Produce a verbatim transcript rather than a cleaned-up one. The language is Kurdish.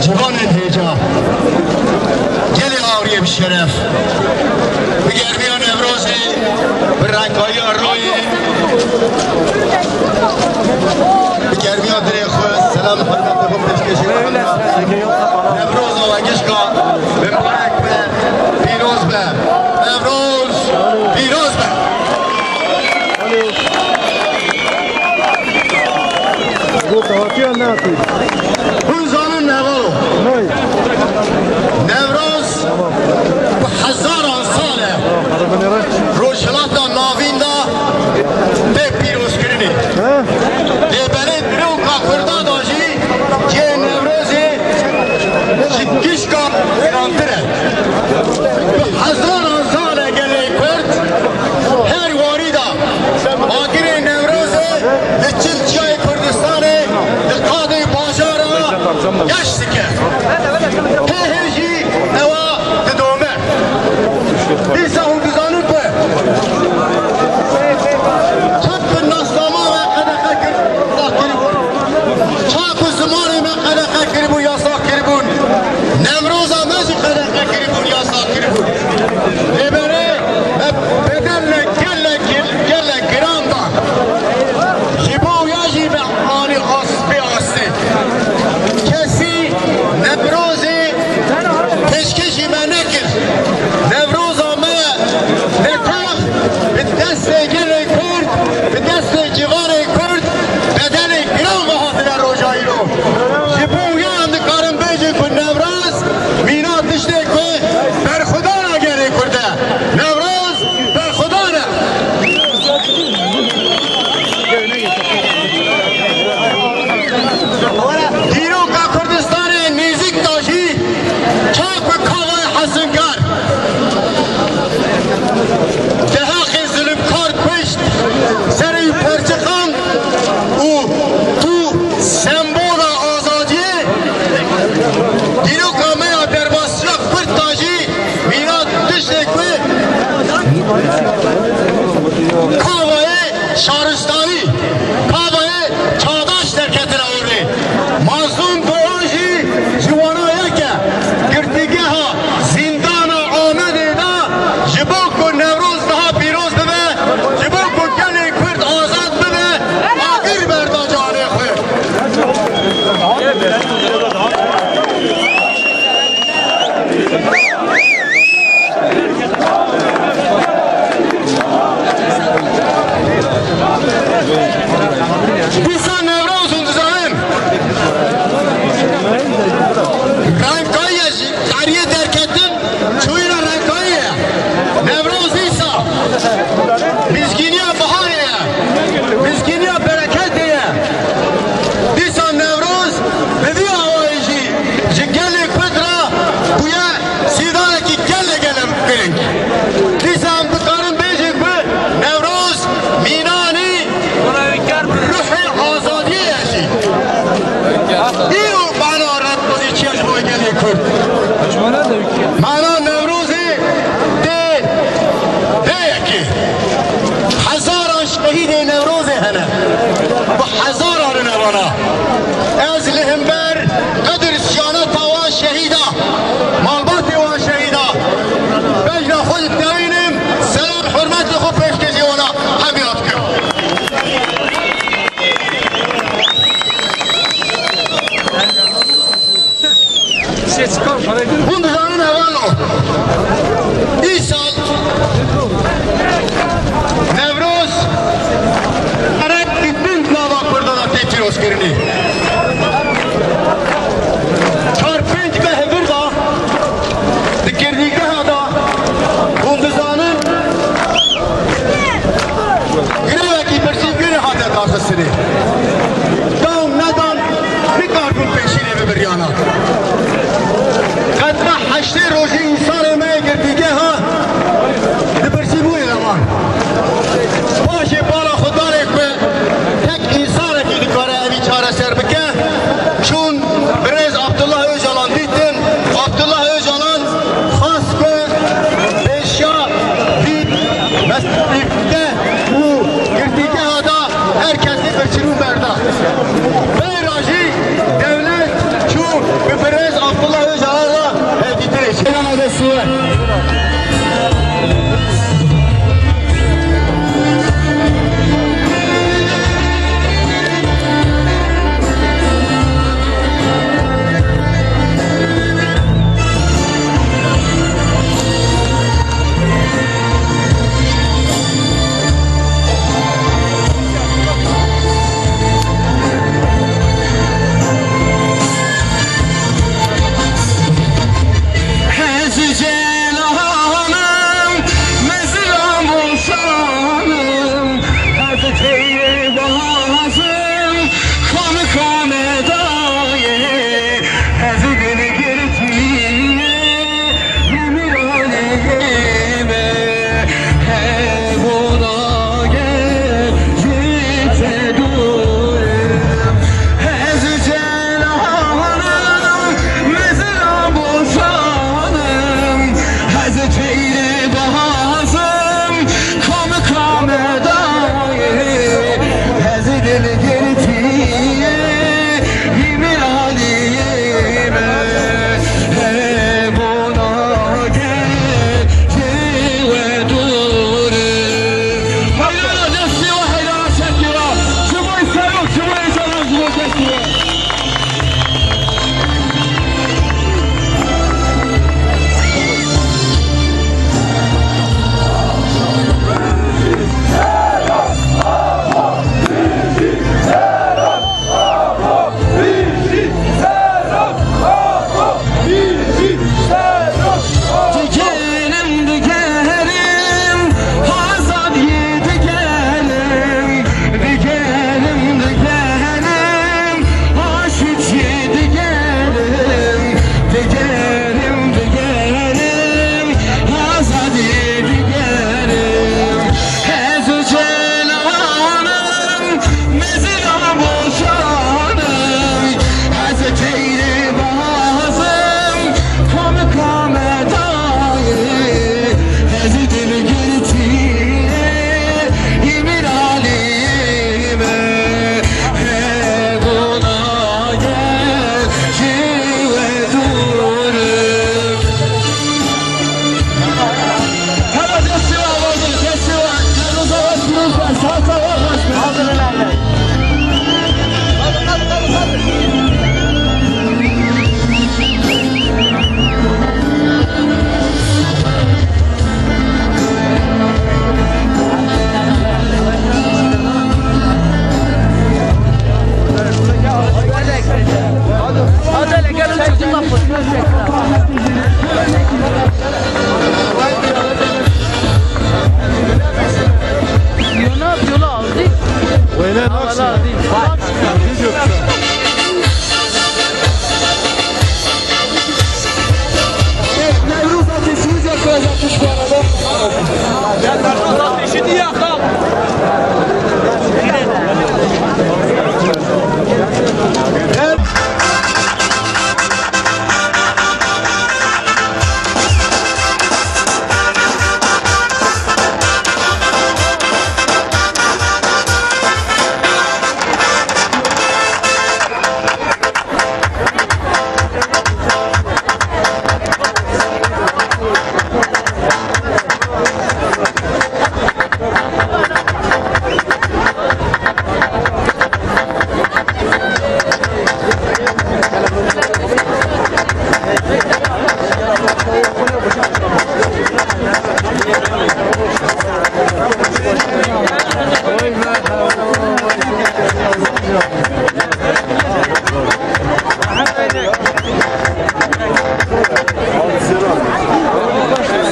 Ciwanên hêja, gelê awriyê bi şeref, bi germiya Newrozê, bi rengkayiya royê, bi germiya dilê xwe selam hurmetê xwe pêşkêşî Newroza we gişka bi mijarek be, pîroz be. Newroz pîroz be. Hûn zanin Newro. Newroz bi hezaran sal e Rojhilata Navîn de tê pîrozkirinê. Lê belê di rewka Kurda de jî cihê Newrozê ji gişka girantir e. Bi hezaran sal e gelê Kurd her warî de agirê Newrozê li çil ciyayê Kurdistanê di qadê bajara geş dike. Tê hê jî ewa didome. Dîsa hûn dizanin ku çend bi nasnama me qedexe kir, yasax kiribûn. Ça ku zimanê me qedexe kiribû, yasax kiribûn. Newroza me jî qedexe kiribûn, yasax kiribûn. Lê belê me bedelek gelek, gelek giran da. Ji bo ya jî me anî as-, bê astê. Kesî Newrozê pêşkêşî me nekir. Newroza me ne tev bi destê gelê Kurd, bi destê ciwanê Kurd bedelê giran ve hatine roja îro. Ji bo wiya em dikarin bêjin ku Newroz mîna tiştê ku berxwedana gelê Kurd e. Newroz berxwedan e. Dîroka Kurdistanê nêzîk de jî çawa ku Kavayê Hesinkar dehaqê zilimkar kuşt, serê wî perçiqand û tu sembola azadiyê, dîroka me ya derbasiya Kurd de jî mîna tiştê ku Kavayê şaristanî, Kavayê çağdaş derketine orê. Mazlûm Doğan jî ji wana yek e. Girtîgeha zîndana Amedê de ji bo ku Newroz daha pîroz bibe, ji bo ku gelê Kurd azad bibe, agir berda canê xwe. Dîsa Newroz hûn dizanin. Rengkayî ye jî, tariyê derketin, çûyîna rengkayî ye. Newroz dîsa mizgîniya biharê ye. Mizgîniya bereketê ye. Dîsa Newroz bi vî awayî jî ji gelê Kurd re bûye sîdarekî gelek gelek giring. Dîsa em dikarin bêjin ku Newroz mînanî ruhê azadiyê ye jî. Îro mana redbazî çi ye ji bo gelê Kurd? Mana Newrozê tê vê yekê. Hezaran şehîdê Newrozê hene. Bi hezaran in evana. Ez li hember qedir şaneta wan şehîda, malbatê wan şehîda, bejna xwe didewînim, selam hurmetê xwe pêşkêşî wana hemiya dikim. Hûn dizanin hevalno, îsal Newroz gerek di bin nava Kurdan de tê pîrozkirinê. Çar pênc meh vir de di girtîgeha de hûn dizanin grevekî birsîvgirê hate daxistinê. Dan nedan nikaribûn pêşînê bibiriyana. Qetla heştê rojî însan